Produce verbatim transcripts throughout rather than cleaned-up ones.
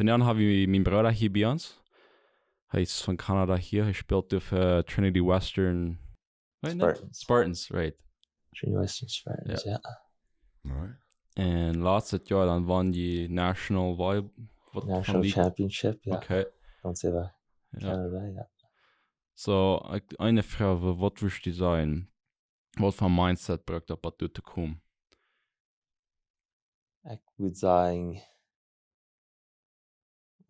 Vondoag hab wie mienen Brooda hia bie ons. Hee es von Kanada hia. Hee spält doa fa Trinity Western. Weet nich? Spartans. Spartans, right. Trinity Western Spartans, jo. Alright. Un latstet Joa dan won jie National Vol-, waut von National League? Championship, jo. Okay. Gaunz äwa Jo. Kanada, jo. So, ekj, eene Froag, wa-, waut wurscht du sajen? Waut fa Mindset brukt daut, bat doa to komen? Ekj wudd sajen,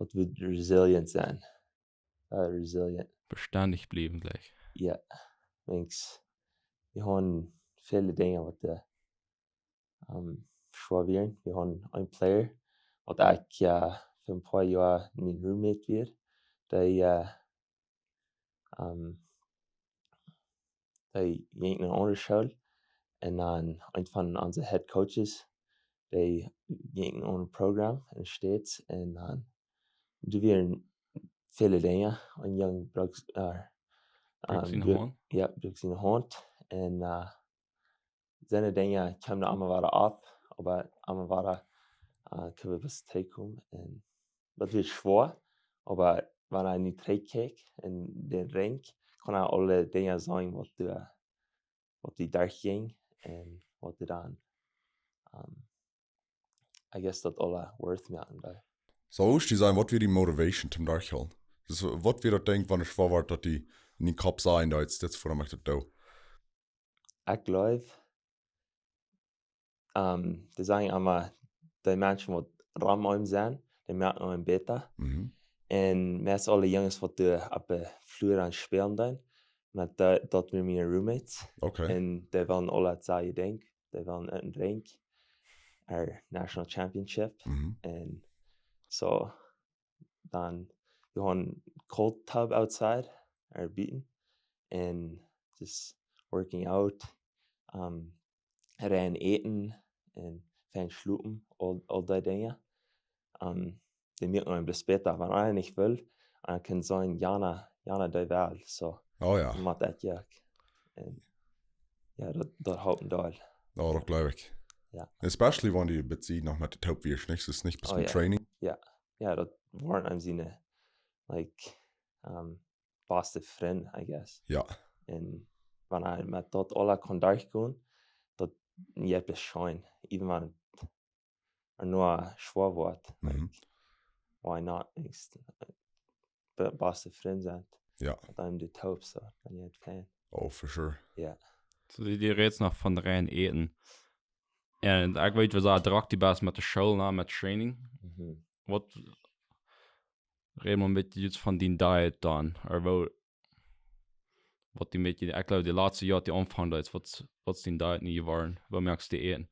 waut wudd resilient sennen. Äh, resilient. Bestendich bliewen jlikj. Jo, denkj, wie haben väle Dinja waut, äh, ähm, schwoa wieren. Wie haben een Player, waut ekj, äh, fa een poa Joa mien Roommate wia. Dee, äh, ähm, dee jinkj no eene aundre School. Un dan een von onse Head Coaches, dee jinkj no een Programm en de States. Un dan, doa wieren väle Dinja. Een Jung broak, äh, Broak ähm, siene bro-, Haunt? Jo, broak siene Haunt. Un, äh, soone Dinja kjeemen emma wada opp, oba emma wada, äh, kunn wie bat trigj komen. Un daut wia schwoa, oba wan hee nu trigj kjikjt en dän Ring, kaun hee aule Dinja sajen waut doa, waut doa derchjinkj un waut doa dan, ähm, I guess daut aula worth moaken deed. So, woo es die sajen, waut wia die Motivation toom derchhoolen? Daut, waut wia daut Dinkj, wan et schwoa wort, daut die en dän Kopp sajen deed, dit es wuarom ekj daut doo? Ekj jleew, ähm, dee sajen emma, dee Menschen waut rom am sent, dee moaken am bäta. Mhm. Un meist aule Junges waut doa opp de Flua aun spälen deeden, met de, daut wieren miene Roommates. Okay. Un dee wullen aula daut selwje Dinkj. Dee wullen een Ring, een National Championship. Mhm. Un so, dan, wie haben cold tub outside, or buten. Un just working out, ähm, rein äten un fein schlopen, aul, aul dee Dinja. Ähm, dee moaken am bloos bäta, wan eena nich well, dan kaun sajen, jana, jana dee well. So, Oh jo. dan moakt daut uk. Un jo, daut, daut halpt een Deel. Jo, daut jleew ekj. Jo. Especially wan du bie die noch met de Toop wieescht, nich? Daut es nich bloos Oh een jo. Training. Jo. Jo, daut wieren am siene, like, ähm, baste Frind, I guess. Jo. Un wan hee met daut aula kaun derchgonen, daut jeit es scheen. Even wan et noch schwoa woat, like, Mhm. why not? Denkjst, de baste Frind sent. Jo. Met eenem de Toop, so, dan jeit et fein. Oh, for sure. Jo. So, du, du rätst noch von rein äten. Un ekj weet, wie soo drock du best met de School, na, met Training. Mhm. Waut räd mol een bät von dien Diet dan? Ooda woo, waut du met, ekj jleew, de latste Joa, dee aunfangen deed, waut, waut es dien Diet nu jeworden? Waut moakst du äten?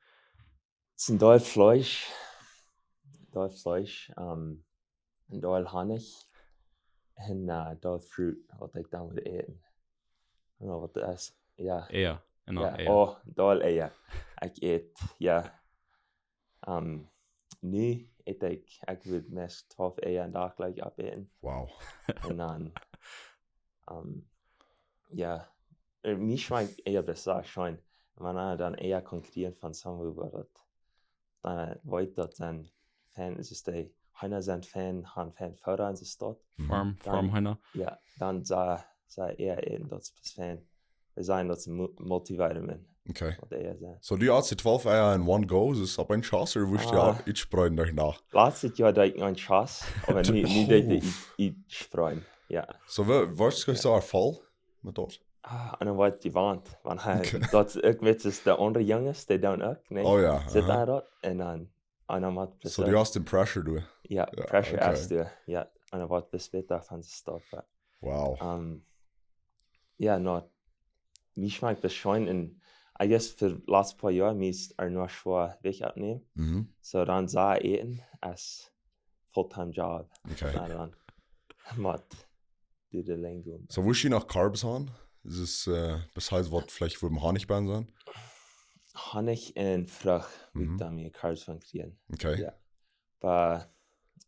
Et es een Deel Fleesch. Deel Fleesch, ähm, een Deel Honnich. Un, äh, Deel Fruit, waut ekj dan wudd äten. Jo, waut es, jo. Eia. Un Jo, noch Eia. Oh, Deel Eia. Ekj ät, jo. Ähm, nu ät ekj, ekj wudd meist twalf Eia een Dach jlikj oppäten. Wow. Un dan, ähm, jo, äh, mie schmakjt Eia best sea scheen. Wan eena dan Eia kaun kjrieen von somewhere, wua daut dan, äh, weet daut dan fein es, es dee Heena sent fein, han fein Fooda un soo waut. Mhm. Farm, Dan, Farmheena. Jo, dan soo, soo Eia äten, daut es best fein. Wie sajen, daut es een Mu-, Multivitamin. Okay. Waut Eia sent. So, du ät die twalf Eia in one go, es opp een Schoss, ooda wurscht du Ah. Eia utspreeden derch Nacht? Latstet Joa deed ekj een Schoss, oba nu, nu deed ekj Uff. Utspreeden, jo. So, wa-, woascht du Jo. soo voll met daut? Ah, un dan woat jewant, wan hee, Okay. daut es uk met de aundre Junges, dee doonen uk, nä? Oh jo, Sit aha. eena daut, un dan, un dan woat So, du hast dän Pressure, du? Jo, Jo, Pressure okay. hast du, jo. Un dan woat best bäta von de Stoff. Wow. Ähm, jo, no, mie schmakjt daut scheen un, I guess, fa de latste poa Joa, mie es et noch schwoa Jewicht oppnämen. Mhm. So, dan soo äten es full-time job. Okay. Na, dan mott du de Lien gonen. So, woo es je no Carbs aun? Es et, äh, besides waut veleicht fa Honnich bie sent? Honnich un Frucht, Mhm. Vitamine, Carbs von kjrieen. Okay. Jo. Oba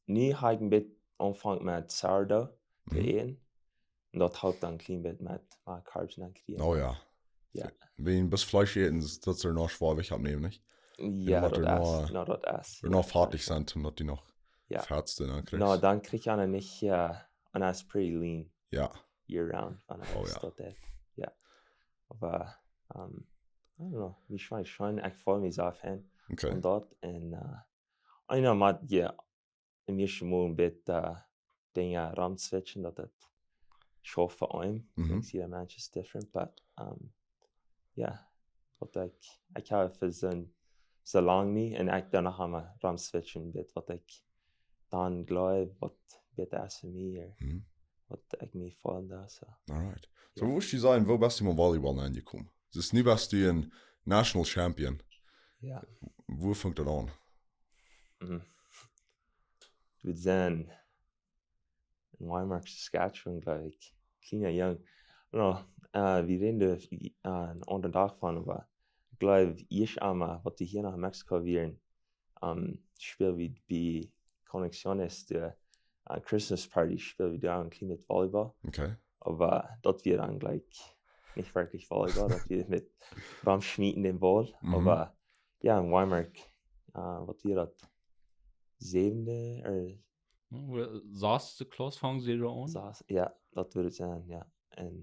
nu hab ekj een bät aunjefongen met Sourdough to Mhm. äten. Un daut halpt dan een kjlien bät met, met Carbs to kjrieen. Oh jo. Jo. Wan du bloos Fleesch ätst, es daut noch schwoa Jewicht oppnämen, nich? Jo, Waut daut es, no, daut es. Noch Jo. foadich sent, un daut du noch Ja. Fetste, ne? No, dan kjrieech ekj nich, äh, and I was pretty lean. Ja. Year round, von Oh, alles ja. Daut, äh, ja. Oba, ähm, I don't know, mie schmeck scheen, ekj feel mie soo fein. Okay. Un daut, un, äh, eena mott, ja, en mie schmoen bit, äh, Dinja rum switchen, daut et schauft fa eem. Mhm. Ekj see, de Mensch is different, but, ähm, ja, waut ekj, ekj hab fa soo, soo lang nich, un ekj doano emma rum switchen bit, waut ekj dan jleew, waut bäta es fa mie, ooda Mhm. waut ekj mie feelen doo, so. Alright. So, Ja. Woo wurscht du sajen, woo best du met Volleyball aunjekomen? Dus nu best du een National Champion. Ja. Woo funk daut aun? Mhm. Wie sent en Weymark, Saskatchewan, jleew ekj. Kjliena Jung. No, äh, wie räden doa, äh, een aundren Dach von, oba ekj jleew, ieescht emol, waut wie hia no Mexiko wieren, ähm, späld wie bie Conexiones, de, äh, Christmas Party, späld wie doa een kjlien bät Volleyball. Okay. Oba daut wia dan jlikj nich werkjlich Volleyball, daut wia met rumschmieten dän Ball. Mhm. Oba, jo, en Weymark, äh, waut wia daut? Säwende, ooda Hm, well, saste Klauss fungen see doa aun? Sass, jo, daut wudd et sennen, jo. Un,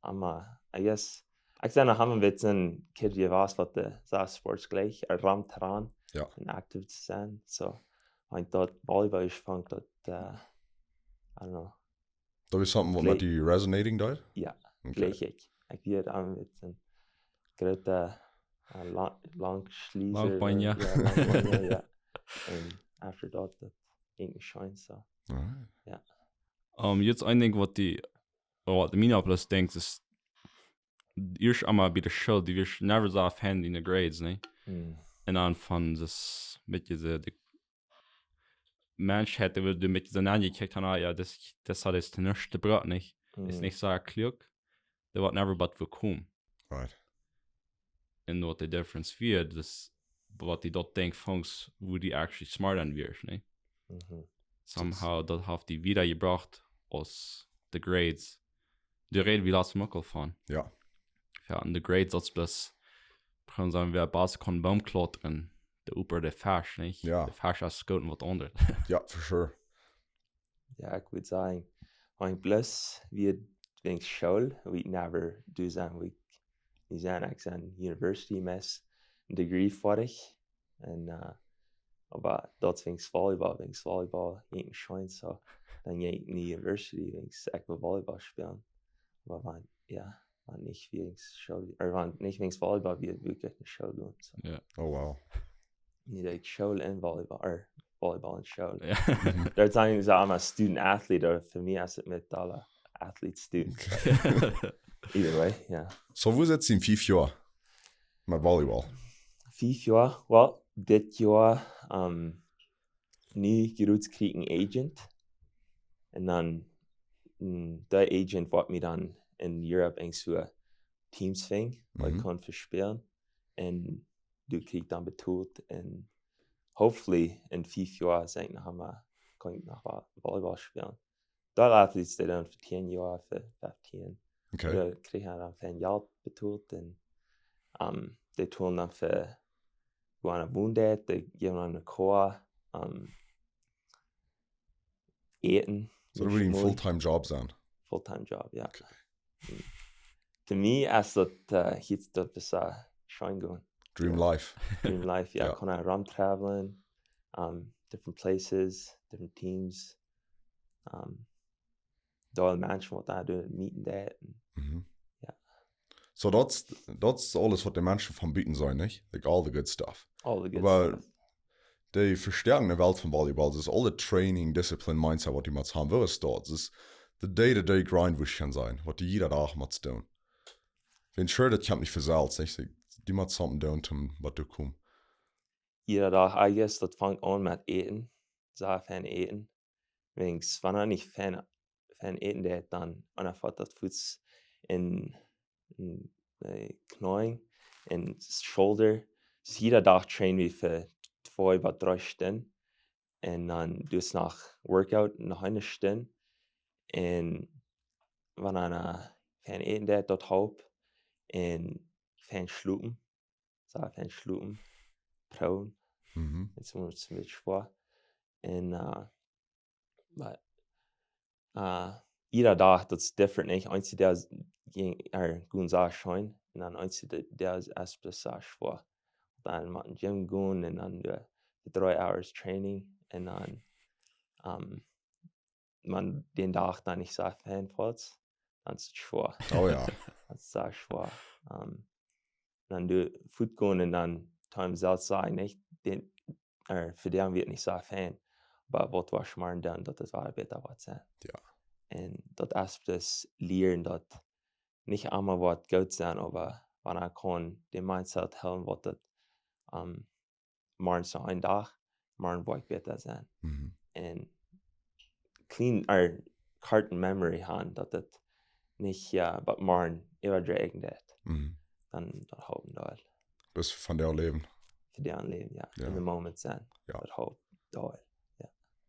emma, I guess, ekj sie noch emma een bät een Kid jewast, waut de, soo Sports jlikj, äh, rum to rannen Jo. un aktiv to sennen. So, wan ekj daut Volleyball aunfunk, daut, äh, I don't know. Daut wia something, waut Jlikj. met die resonating deed? Jo, Okay. jlikj ekj. Ekj wia dan met een groota, äh, la-, lang Schlieser, Langbein, äh, jo. jo, Langbein, jo, jo. Un after daut, daut jinkj scheen, so. Alright. Jo. Ähm, nu een Dinkj, waut die, waut mie opp bloos denkjt, es, ieescht emol bie de School, du wieescht never soo fein en de grades, nä? Hm. Un dan von daut, weet jie, de, de Mensch haud, dee wudd met soo aunjekjikjt han, ah, jo, daut, daut haud et to nuscht jebrocht, nich? Es Hm. nich soo kluak, dee woat never bat woo komen. Right. Un waut de difference wia, daut, waut du daut denkjst, fungst, woo du actually smart aun wieescht, nä? Mhm. Somehow, daut haft die wieda jebrocht aus de grades. De Räd wia latst uk aul von. Jo. Jo, un de grades, daut es bloos, kaun sennen, wäa bäta kaun Boom klautren, de Opa, de Fesch, nich? Jo. De Fesch es goot un waut aundret. Jo, for sure. Jo, ekj wudd sajen, wan ekj bloos wia wäajens School, wudd ekj never doa sennen, wua ekj nu sie, ekj sie University, meist een Degree foadich. Un, äh, oba daut wäajens Volleyball, wäajens Volleyball jinkj et scheen, so. Dan jinkj ekj no University, wäajens ekj wull Volleyball spälen. Oba wan, jo, wan nich wäajens School, ooda wan nich wäajens Volleyball, wia, wudd ekj nich no School gonen, so. Jo. Oh, wow. Nu deed ekj School un Volleyball, ooda Volleyball un School. Jo. Doa sent see emma student athlete, ooda fa mie es et met aule athlete student. Okay. Either way, jo. So, woo sitst du en fief Joa met Volleyball? Fief Joa, well, dit Joa, ähm, nu jrod kjrie ekj een Agent. Un dan, mm, de Agent woat mie dan en Europe irjentwua Teams finjen, wua ekj Mhm. kaun fa spälen. Un doa kjrie ekj dan betolt un hopefully en fief Joa sie ekj noch emol, kaun ekj noch Vo-, Volleyball spälen. Doa athletes, dee dan fa tieen Joa, fa fieftieen. Okay. Doa kjrie ekj dan fa Jelt betolt un, ähm, dee tolen dan fa, wua eena wonen deit, dee jäwen dan eene Car, ähm, Äten. So, daut wudd een Schmol-, full-time Job sennen? Full-time Job, jo. Okay. Fa mie es daut, äh, hia daut best, äh, scheen gonen. Dream Jo. life. Dream life, jo. Jo. Kaun ekj rum traveln, ähm, different places, different teams, ähm, doa Menschen waut doa doonen, meeten doa. Mhm. Jo. So, daut, daut es aules waut de Menschen von buten seenen, nich? Like all the good stuff. All the good Oba stuff. De vestoakjende Welt von Volleyball, daut es aul de Training, Discipline, Mindset waut du motst haben, woo es daut? Daut es de day-to-day grind, woo et kaun sennen, waut du jieda Dach motst doonen. Wäajens sure, daut kjemt nich von selfst, nich? Du motst something doonen, om waut to komen. Jieda Dach, I guess, daut fangt aun met Äten. Sea fein äten. Wäajens, wan eena nich fein, fein äten deit, dan eena felt daut fuaz en, en, äh, Kjneeen, en Schoulda. Soo jieda Dach train wie fa twee bat dree Stunden. Un dan doa es noch Workout, noch eene Stund. Un wan eena, äh, fein äten deit, daut halpt. Un fein schlopen. Sea fein schlopen. Proowen. Mhm. Daut es mau een bät schwoa. Un, äh, but, äh, jieda Dach, daut es different, nich? Eenje Doag jinj, äh, gonn sea scheen, un dan eenje Doag es et bloos sea schwoa. Dan mott eena Gym gonen un dan doa dree Hours Training un dan, ähm, wan dän Dach dan nich soo fein felt, dan es et schwoa. Oh jo. Dan es et sea schwoa. Ähm, dan doa fuat gonen un dan to am selfst sajen, nich, dän, äh, fa dän wia et nich soo fein, oba waut woascht morjen doonen, daut et wada bäta woat sennen. Jo. Un daut es daut lieren, daut nich emma woat goot sennen, oba wan eena kaun dän Mindset hoolen, waut daut, ähm, morjen es noch een Dach, morjen woa ekj bäta sennen. Mhm. Un clean, or kort memory han, daut et nich, jo, oba morjen äwadroagen deit. Mhm. Dan, daut halpt doll. Bloos fa vondoag läwen. Fa vondoag läwen, jo. Jo. In the moment sennen. Jo. Daut halpt doll.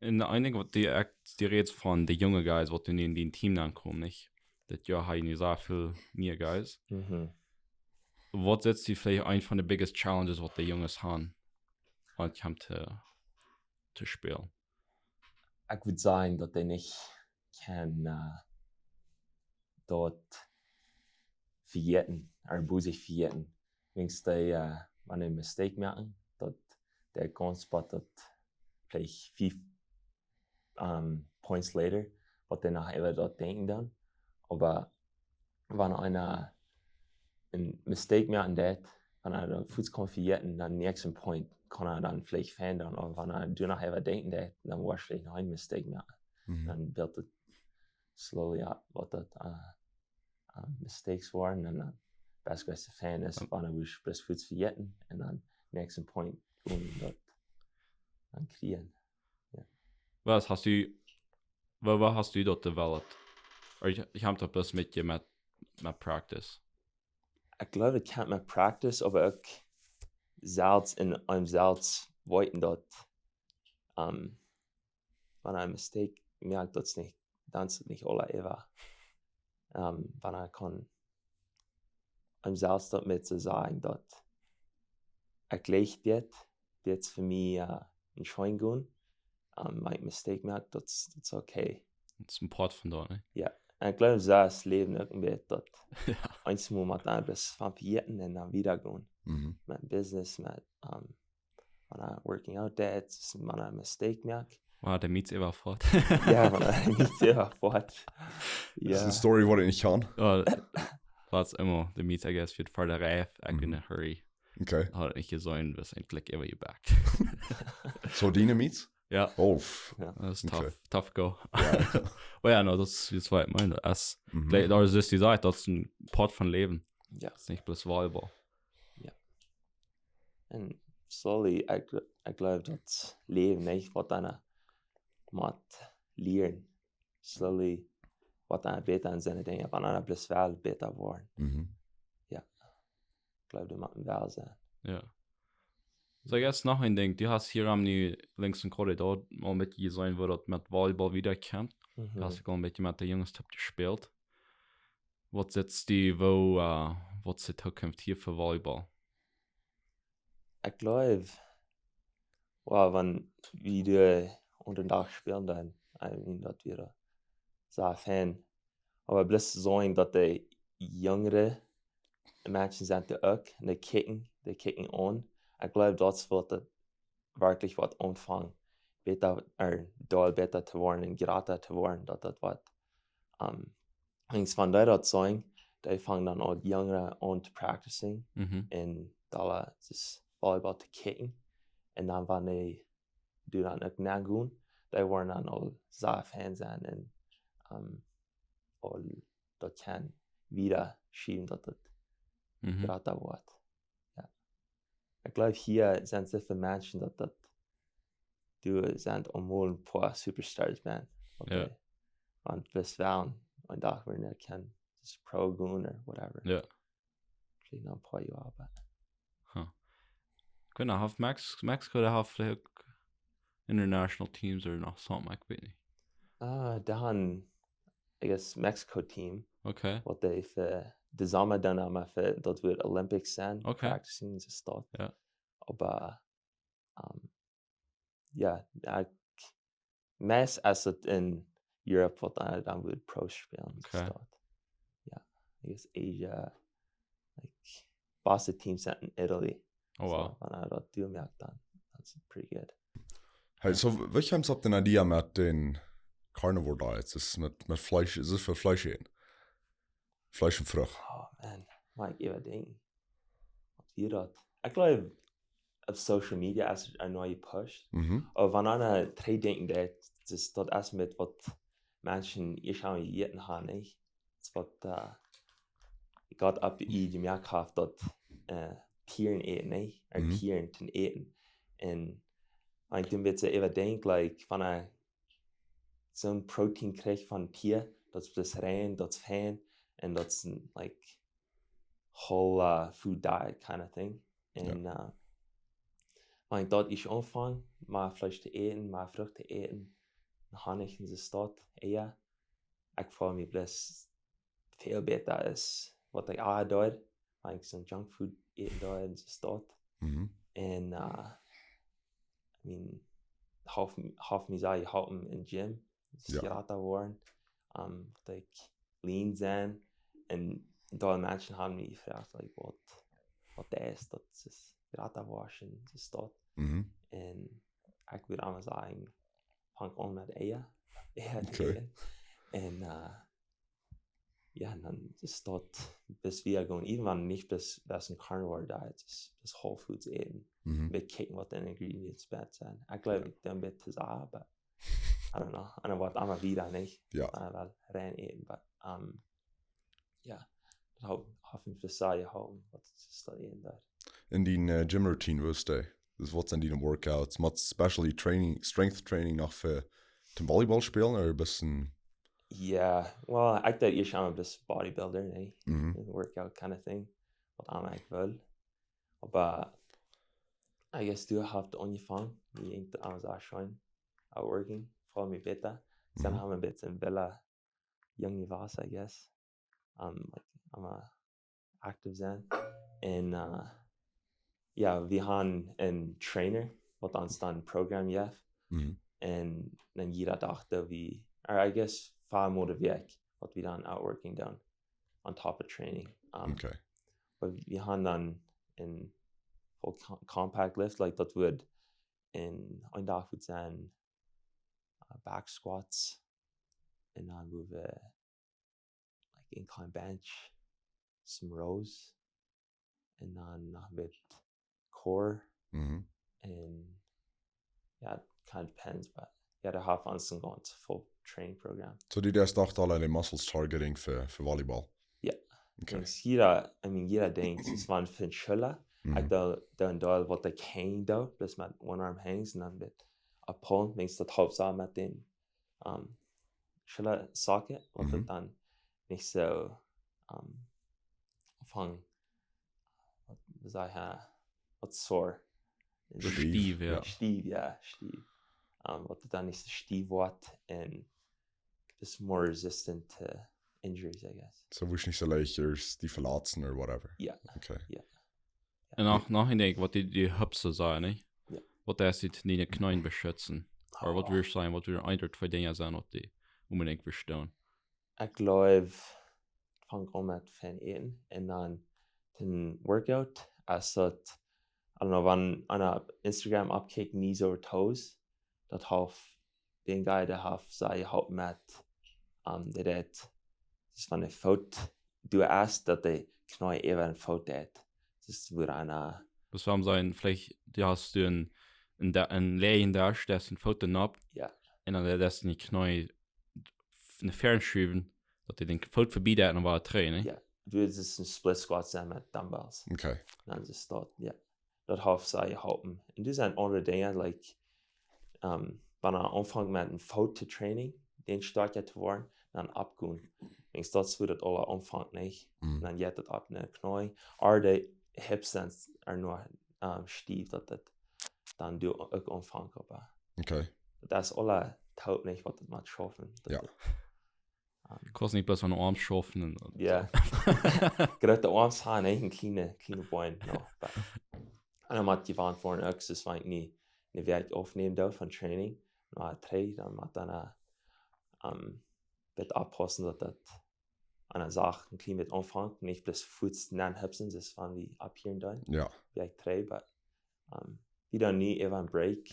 Un een Dinkj waut du, ekj, du rätst von de junge Guys, waut nu en dien Team aunkomen, nich? Dit Joa ha jie nu soo väl niee Guys. Mhm. Waut sitt du veleicht een von de biggest challenges, waut de Junges han, wan et kjemt to, to spälen? Ekj wudd sajen, daut dee nich kjennen, äh, daut vejäten, or bosich vejäten. Wiels dee, äh, wan dee mistake moaken, daut dee gaunz bat daut veleicht fief, ähm, points later, waut dee noch äwa daut denkjen dan. Oba wan eena een mistake moaken deit, wan eena daut fuaz kaun vejäten, dan näakjsten point kaun eena dan veleicht finjen dan, oba wan eena doa noch äwa denkjen deit, dan woascht veleicht noch een mistake moaken. Mhm. Dan built et slowly up, waut daut, äh, äh, mistakes woaren, un dan best best fan es, Ja. Wan eena wudd bloos fuaz vejäten un dan näakjsten point, om daut dan kjrieen. Waut hast du, waut, waut hast du daut developed? Or ekj, ekj hab daut bloos met, met, met practice. Ekj gleew, et kjemt met practice, oba uk selfst en eenem selfst weeten daut, ähm, wan eena een mistake moakt, daut es nich, dan es et nich aula äwa. Ähm, wan eena kaun eenem selfst daut met to sajen, daut ekj leew dit, dit es fa mie, äh, een Schwingung, ähm, wan ekj mistake moak, daut es, daut es okay. Daut es een Poat von daut, nä? Un ekj gleew, daut es Läwen uk een bät, daut Jo. eemol mott eena bloos von vejäten un dan wieda gonen. Mhm. Met business, met, ähm, wan eena working out deit, es wan eena een mistake moak. Wow, de Mietz äwa foat. Jo, wan eena nich selfst foat. Daut es Jo. een Story, waut ekj nich kjan. Jo, daut es emma, de Mietz, I guess, woat ver de Reif, ekj bin Mhm. in a hurry. Okay. Haud et nich jeseenen, best endlich äwa jebackt. Soo, diene Mietz? Jo, Oh. Pff. Jo. Daut es Okay. tough, tough go. Jo. Oba jo, no, daut es, daut es waut ekj meen. Daut es, Mhm. jlikj, daut es, du sajchst, daut es een Poat von Läwen. Jo. Daut es nich bloos Volleyball. Jo. Un slowly, ekj, ekj gleew, daut Läwen, nich, waut eena mott lieren. Slowly, waut eena bäta en siene Dinja, wan eena bloos well bäta woaren. Mhm. Ekj gleew, daut mott eena well sennen. Jo. Soo, I guess noch een Dinkj. Du hast hia aum nu links een Korridor aul een bät jeseenen, woo daut met Volleyball wieda kjemt. Mhm. Du hast uk aul een bät met de Junges toop jespält. Waut sitst du, woo, äh, waut es de Zukunft hia fa Volleyball? Ekj gleew, well, wan wie doa unja dän Dach spälen, dan, I mean, daut wia sea fein. Oba bloos seenen, daut de jüngere Menschen sent doa uk, un dee kjikjen, dee kjikjen aun. Ekj gleew, daut es waut daut werkjlich woat aunfangen, bäta, or doa bäta to woaren un jrata to woaren, daut daut woat, ähm, eens wan dee daut seenen, dee fangen dan aul jünger aun to practicing Mhm. un doa es Volleyball to kjikjen. Un dan, wan dee doa dan uk nogonen, dee woaren dan aul sea fein sennen un, ähm, aul daut kjennen wieda schieben, daut daut Mhm. jrata woat. Jo. Ekj gleew, hia sent soo väl Menschen, daut daut, doa sent aul mol een poa Superstars, man. Jo. Wan best well een Dach, wan ekj kaun, es Pro gonen or whatever. Jo. Veleicht noch een poa Joa, oba Huh. Ekj weet nich, haft Mex-, Mexiko, dee haft veleicht uk international teams or noch something, ekj weet nich. Ah, dan, I guess, Mexico Team, Okay. waut dee fa de Somma dan emma fa, daut woat Olympics sennen, Okay. Practicing es daut. Jo. Oba, ähm, jo, ekj meist es et en Europe waut dan, dan wudd Pro spälen. Okay. Staut. Ja, I guess Asia, like, baste Teams sent en Italy. Oh, wow. So, wan eena daut doa moakt, dan, dan es et pretty good. Hey, so, wie kjeemt et opp dän Idee met dän Carnivore Diet? Es met, met Fleesch, es et fa Fleesch äten? Fleesch un Frucht. Oh man, mott ekj äwadenkjen. Waut wia daut? Ekj jleew, opp Social Media es et noch nich gepusht. Mhm. Oba wan eena trigj denkjen deit, daut, daut es met waut Menschen ieescht aul jejäten haben, nich? Daut es waut, äh, Gott opp de Ieed jemoakt haft, daut, äh, Tieren äten, nich? Ooda Mhm. Tieren to äten. Un wan ekj dan een bät äwadenkj, like, wan eena soon Protein kjricht von Tia, daut es rein, daut es fein, un daut es een, like, whole, uh, food diet kind of thing. Jo. Un, uh, wan ekj daut ieescht aunfang, mea Fleesch to äten, mea Frucht to äten, dan Honich un soo waut, jo. Ekj feel mie bloos väl bäta aus waut ekj aul deed, wan ekj soon Junk Food äten deed un soo waut. Mhm. Un, uh, I mean, haft, haft mie sea jeholpen em Gym. Dus Jo. Jrata woaren. Um, daut ekj lean sie. Un doa Menschen haben mie jefroagt, like, waut, waut daut es, daut es jrata woaren, es daut. Mhm. Un ekj wudd emma sajen, fang aun met Eia. Eia to Okay. äten. Un, uh, jo, un dan es daut, best du gonen, even wan nich best, best een Carnivore Diet, es, es Whole Foods äten. Mhm. Bät kjikjen waut de Ingredients bie sent. Ekj jleew Jo. ekj deed een bät too sea, but I don't know. Un dan woat emma wada, nich? Jo. Wan ekj well rein äten, but, um, jo, daut haft, haft mie sea jeholpen, waut ekj daut äten deed. En dien, äh, Gym Routine, woo es dee? Dus waut sent diene Workouts? Motst du specially training, Strength Training noch fa, toom Volleyball spälen, ooda best du Jo, well, ekj deed ieescht emma bloos Bodybuilder, nä? Mhm. Een Workout kind of thing. Waut emma ekj well. Oba, I guess, du hast aunjefongen, du denkjst, ah, soo scheen, ah, working, feel mie bäta. Dan Mhm. haben wie een bät wella jung jewast, I guess. Um, like, emma active sennen. Un, uh, jo, wie haben een Trainer, waut ons dan een Programm jeft. Mhm. Un dan jieda Dach daut wie, or I guess, fief mol de Wäakj, waut wie dan outworking doonen, on top of training. Um, Okay. Oba wie haben dan een full com-, compact lift, like, daut wudd een, een Dach wudd sennen, uh, back squats. Un dan wudd wie, like, incline bench, some rows, un dan noch een bät core. Mhm. Un jo, it kind of depends, but jo, doa haft ons een gaunz full training Programm. So du deist uk aul de muscles targeting fa, fa Volleyball? Jo. Okay. Denkj, jieda, I mean, jieda denkjt, es wan fa Schulla, Mhm. ekj deed, deed een Deel waut ekj hang deed, bloos met one arm hangs un dan met a pull, denkjst daut halpt soo met dän, um, Schulla socket, waut Mhm. daut dan nich soo, um, von, waut saj ekj, waut sore. Stief, jo. Stief, jo, stief. Um, waut daut dan nich soo stief woat un best more resistant to injuries, I guess. So wudd nich soo leicht die veletzen or whatever. Jo. Okay. Jo. Un noch, noch een Dinkj, waut dee, dee Hips soo sent, nä? Jo. Waut deist du dee Kjneeen beschutzen? Ooda waut Oh. wudst du sajen, waut wudden een, twee Dinja sennen, waut dee onbedinjt besteit? Ekj jleew, fang aun met fein äten un dan dän Workout, aus daut, I don't know, wan eena opp Instagram oppkjikjt, Knees Over Toes, daut haft dän Guy, dee haft sea jeholpen met, um, dee deed, daut wan de Foot, du hast daut de Kjnee äwa dän Foot deed. Daut es woo eena Daut wudd sajen, veleicht, du hast du een, een Da-, een läajen Desch, dee es een Foot doaropp. Jo. Un dan deist du dee Kjnee no fäaren schuwen, daut dee dän Foot verbie deit un dan wada trigj, nä? Jo. Du, daut es een Split Squat sennen met Dumbbells. Okay. Un dan es daut, jo. Daut haft sea jeholpen. Un doa sent aundre Dinja, like, um, wan eena aunfangt met een Foot to training, dän stoakja to woaren, dan oppgonen. Denkjst, daut es woo daut aula aunfangt, nich? Mhm. Un dan jeit daut opp no Kjnee. Ooda de Hips sent uk noch, um, stief, daut daut dan doa uk aunfangt, oba Okay. daut es aula toop, nich, waut daut mott schaufen. Daut Jo. daut, um, Ekj kaun nich bloos aun de Oarms schaufen un Jo. Groote Oarms haben, nich, un kjliene, kjliene Been, no. Oba, un dan mott jewant woaren, uk, es wan ekj nich, nich werkjlich oppnämen doo von training, no trigj, dan mott eena, ähm, bät oppaussen, daut daut aun eene Sach een kjlien bät aunfangt, nich bloos fuaz nenn hupsen, daut es wan wie opphieren doonen. Ja. Wie ekj trigj, but, ähm, wie dan nu äwa een Break,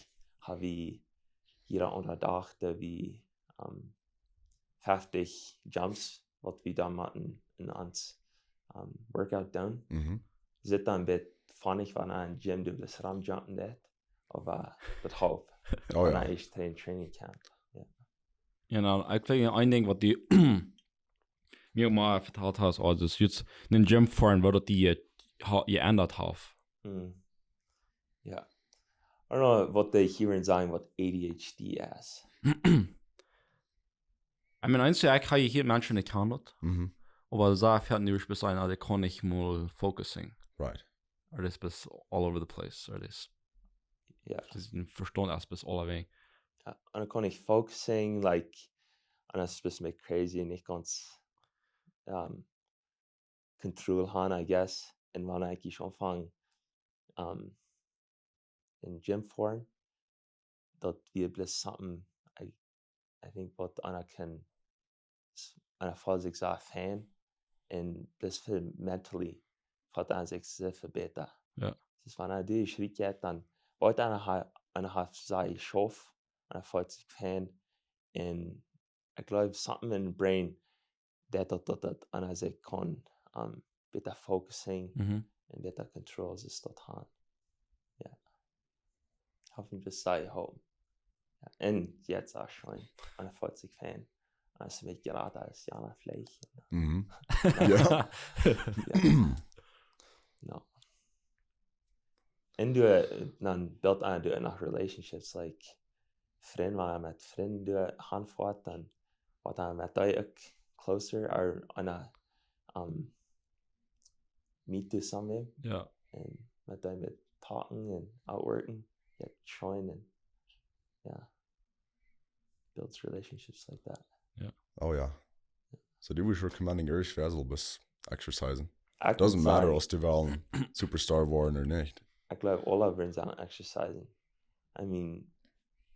ha wie jieda aundra Dach, daut wie, ähm, fefftich Jumps, waut wie dan motten en ons, ähm, Workout doonen. Mhm. Sitt dan bät funny, wan een Gym, du bloos rum jumpen deit, oba daut halpt. Oh Wan ja. Ekj train, training camp. Ja. Ja, nu, ekj denkj, een Dinkj, waut du mie uk mol vetalt hast, aulsoo, daut jie nu en Gym foaren, woo daut die, äh, ha-, jeendat haft. Hm. Ja. I don't know waut dee hia sajen, waut A D H D es. I mean, eent, ekj ha hia Menschen, dee kjennen daut. Mhm. Oba daut sajcht nu, best eena, dee kaun nich mol focusing. Right. Or is best all over the place. Or is, Ja. daut es een Vestand, es best all away. Ja, un dan kaun ekj focusing, like, un daut es een bät mea crazy un nich gaunz, ähm, Kontroll han, I guess. Un wan ekj aunfang, ähm, en Gym foaren, daut wia bloos something, I, I think, waut eena kaun, s-, eena feelt sikj soo fein un bloos väl mentally feelt eena sikj soo väl bäta. Ja. Daut es, wan eena dee Schritt jeit, dan woat eena ha-, eena haft sea jeschauft, eena feelt sikj fein. Un ekj gleew, something in the brain, daut, daut, daut, daut eena sikj kaun, ähm, bäta focusing Mhm. un bäta control, es daut han. Ja. Hoffentlich sea jeholpen. Ja. Un jetzt uk scheen. Eena feelt sikj fein. Eena es een bät jrata aus jana veleicht. Mhm. Ja. Ja. No. Un du, äh, dan built eena, du noch relationships, like, Frind, wan eena met Frind du hanfoat, dan woat eena met dee uk closer, or eena, um, meet to something, Ja. un met dee met talking un outworking, yeah, join and, yeah, builds relationships like that. Oh ja. So do we recommending Irish Vessel bis exercising? Ekj Doesn't wudd matter sajen, aus du wellen Superstar worden or nicht. ekj gleew, aula wudden sajen exercising. I mean,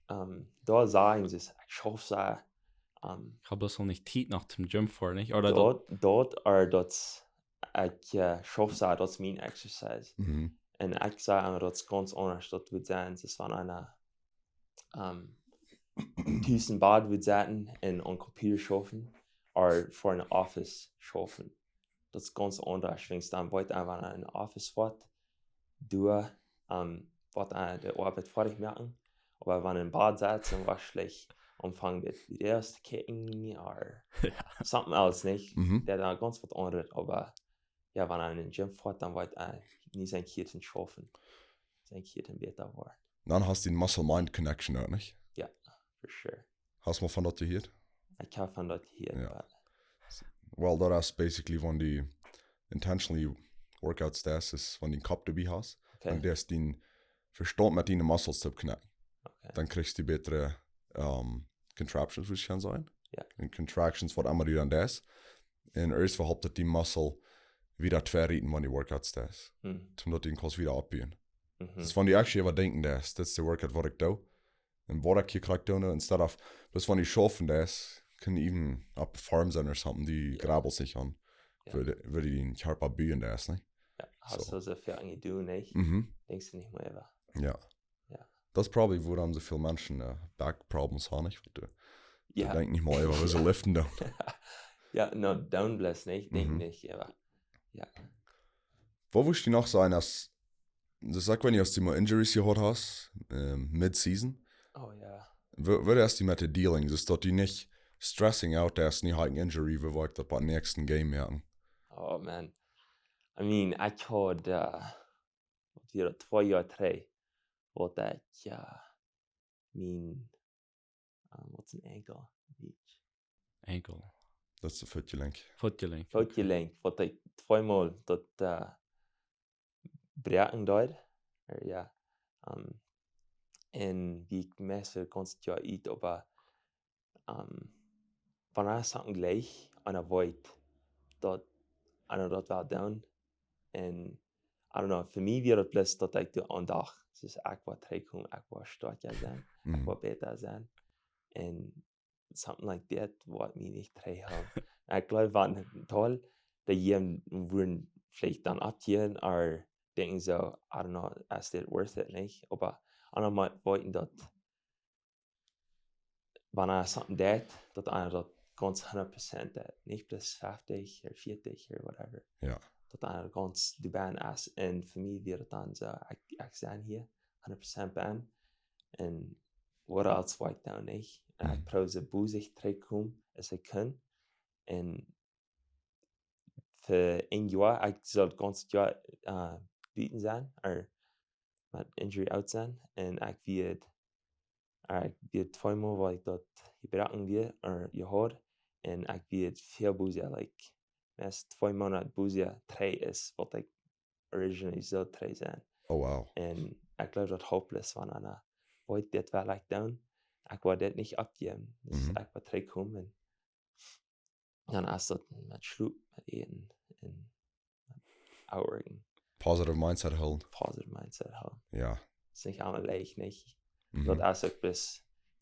um, doa sajen see, ekj schauf soo, um, Ekj hab bloos noch nich Tiet no dän Gym foaren, nich? Ooda daut, daut, daut, ooda daut, ekj, äh, schauf soo, daut es mien exercise. Mhm. Un ekj saj emma, daut es gaunz aundasch, daut wudd sennen, es wan eena, um, tus em Bad wudd sitten un aum Computer schaufen, ooda fa een Office schaufen. Daut es gaunz aundasch, wiels dan woat eena, wan eena en Office woat, doa, um, woat eena de Oabeit foadich moaken. Oba wan eena em Bad sitt, dan woarschienlich aunfangen met Videos to kjikjen, ooda Ja. something else, nich? Mhm. Daut es dan gaunz waut aundret, oba jo, wan eena en dän Gym foat, dan woat eena nich sien Kjeen schaufen. Sien Kjeen bäta woaren. Dan hast du dee Muscle-Mind Connection uk, nich? For sure. Hast du mol von daut jehieet? Ekj hab von daut jehieet, Ja. oba Well, daut es basically, wan du intentionally Workouts deist, es wan du dän Kopp doabie hast. okay. Un daut es dän Vestaunt met diene Muscles to connecten. Okay. Dan kjrichst du bätre, um, Contractions, wudd ekj sajen. Ja. Un Contractions, waut emma du dan deist. Un ieescht halpt daut dän Muscle wada to rieten, wan du Workouts deist. Hm. Toom daut du dän kaust wada oppbuen. Mhm. Daut es, wan du actually äwadenkjen deist, daut es de Workout, waut ekj doo. Un waut ekj hia krakjt doo, instead of, daut wan du schaufen deist, kaun ewen opp de Farm sennen or something, du grabbelst nich aun. Ja. Wudd, wudd dien Kjarpa buen deist, nich? Jo, hast So. du soo väl jedonen, nich? Mhm. Denkjst du nich mea äwa. Ja. Ja. Daut es probably, wuarom soo väl Menschen, äh, Back Problems haben, nich? Wiels du, du Jo. denkjst nich mol äwa, woo see liften doonen. Jo, no, doonen bloos nich, denkj Mhm. nich äwa. Jo. Waut wudd ekj noch sajen, aus, daut ekj weet nich, aus du mol Injuries jehaut hast, ähm, mid-season, Oh jo. woo, woo deist du met de Dealing? Daut du nich stressing out deist, nu hab ekj eene Injury, woo woa ekj daut biem näakjsten Game moaken? Oh man. I mean, ekj haud, äh, waut wia daut, twee Joa trigj, haud ekj, äh, mien, ähm, waut es een Enkel? Nich. Enkel. Daut es de Footjelenkj. Footjelenkj. Footjelenkj, waut ekj tweemol daut, äh, broaken deed. Äh, jo. Ähm, un wie ekj meist de gaunze Tiet ut, oba, ähm, wan eena Sachen jlikjt, eena weet, daut eena daut well doonen, un I don't know, fa mie wia daut bloos daut ekj doa aun docht, dus ekj woa trigjkomen, ekj woa stoakja sennen, ekj woa bäta sennen. Un something like that woat mie nich trigjhoolen. Ekj gleew, wan Deel, dee jie wudden veleicht dan oppjäwen, or denkjen soo, I don't know, is it worth it, nich? Oba aundre mol weeten daut, wan eena something deit, daut eena daut gaunz hundat Prozent deit, nich bloos feftich or vieetich or whatever. Jo. Daut eena gaunz doabie es. Un fa mie wia daut dan soo, ekj, ekj sie hia, hundat Prozent bie. Un waut else woa ekj dan, nich? Un ekj Mhm. proow soo bosich trigjkomen aus ekj kaun. Un fa een Joa, ekj sull daut gaunze Joa, äh, buten sennen, or met injury out sennen. Un ekj wia, ekj wia tweemol, waut ekj daut jebroaken wia, or jehaut. Un ekj wia väl bosija, like, meist twee Moonat bosija trigj aus waut ekj originally sull trigj sennen. Oh, wow. Un ekj gleew daut hopeless, wan eena, weet, dit well ekj doonen. Ekj woa dit nich oppjäwen. Dus Mhm. ekj woa trigjkomen. Un dan es daut met schlopen, met äten un met outworking. Positive mindset hoolen. Positive mindset hoolen. Jo. Es nich aulemol leicht, nich? Mhm. Daut es uk bloos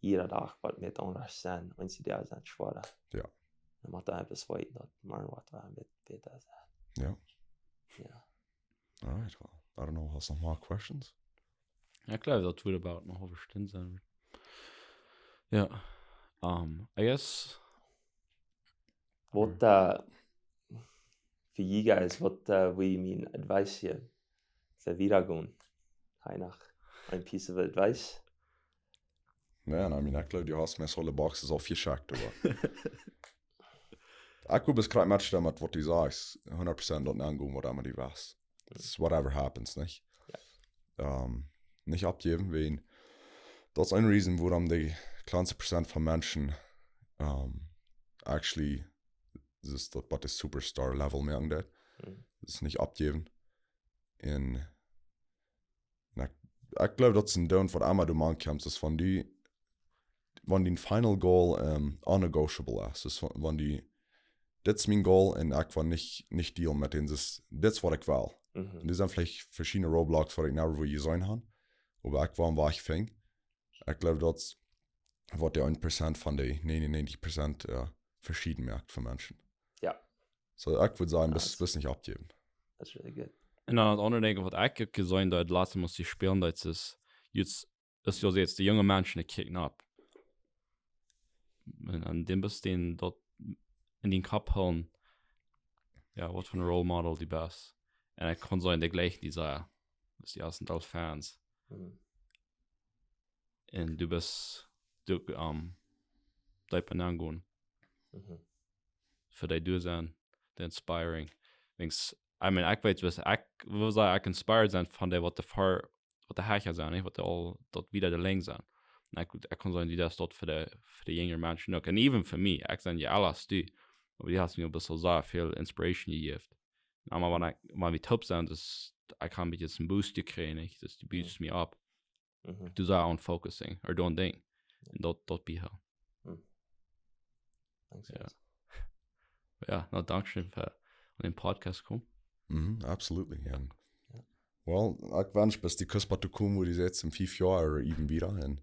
jieda Dach waut mie aundasch sennen, un see doa sennen schwoa. Jo. Dan mott eena bloos weeten daut morjen woat daut een bät bäta sennen. Jo. Jo. Alright, well, I don't know, hast du noch mea questions? Jo, ekj gleew, daut woat about noch äwa Stund sennen. Jo. Um, I guess. Waut, äh, fa you guys, waut, äh, woa jie mie advice jäwen? Fa wieda gonen. Hab jie noch een piece of advice? Man, I mean, ekj gleew, du hast mie aule boxes aufjecheckt, oba ekj wull bloos krakjt matchen met waut du sajchst. Hundat Prozent daut aungonen, waut emma du west. It's whatever happens, nich? Jo. Um, nich oppjäwen, wäajen daut es eene reason, wuarom de kjlanste Prozent von Menschen, um, actually, daut es daut, waut de Superstar Level moaken deit. Mhm. Daut es nich oppjäwen. Un, un ekj, ekj gleew, daut es een Ding, waut emma doa aunkomt, es wan du, wan dien final goal, um, unnegotiable es. Dus wan, wan du, dit es mien goal un ekj woa nich, nich dealen met dän, dus dit es waut ekj well. Mhm. Un doa sent veleicht veschiedne Roadblocks, waut ekj never woa jeseenen hab, oba ekj woa een Wajch finjen. Ekj gleew, daut es waut de een Prozent von de nienenuntich Prozent, äh, veschieden moakt fa Menschen. Jo. So, ekj wudd sajen, bloos, Nice. bloos nich oppjäwen. That's really good. Un dan daut aundre Dinkj, waut ekj uk jeseenen hab, daut latste Mol, dee spelen, daut es, just, es jo jetzt, de junge Menschen, dee kjikjen opp. Un, un dan best du daut enn dän Kopp hoolen, jo, waut fa een Role Model du best. Un ekj kaun sajen, dee jlikjen die sea. Dus dee sent aul Fans. Mhm. Un du best, du, um, deep aungonen. Mhm. Fa dee doa sennen, dee inspiring. Denkjst, I mean, ekj weet, waut ekj, woo saul ekj inspired sennen von dee, waut de far, waut de hecha sent, nich? Waut dee aul, daut wieda de Lenjd sent. Un ekj, ekj kaun sajen, dee daut fa de, fa de jinjre Menschen uk. Un even fa mie, ekj sie je ella aus du. Oba du hast mie een bät sea väl inspiration jejäft. Oba wan ekj, wan wie toop sent, dus ekj hab een bät een Boost jekjräajen, nich? Dus du boostst mie opp. Mhm. Du saust aun focusing, or doing thing. Un daut, daut bie him. Hm. Thanks, Jo. Jens. Jo, na, dankscheen fa aun dän Podcast komen. Mhm, absolutely, jo. Jo. Well, ekj wensch, best du kostboa to komen, wua du sajchst, enn fief Joa or even wieda. Un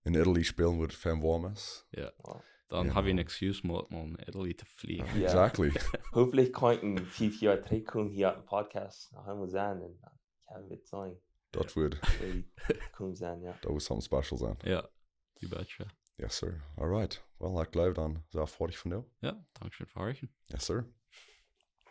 enn Italy spelen, wua et fein woam es. Jo. Wow. Dan Jo, hab wie Mann. een Excuse, mau, mau enn Italy to fliegen. Jo. Exactly. Hopefullich kaun ekj enn fief Joa trigjkomen hia opp dän Podcast. Noch eemol sennen un dan kjennen wie seenen, Daut wudd, woo wie komen sennen, jo. daut wudd something special sennen. Jo, you betcha. Yes, sir. All right. Well, ekj gleew dan, sent wie foadich vondoag. Jo, dankscheen fa horchen. Yes, sir.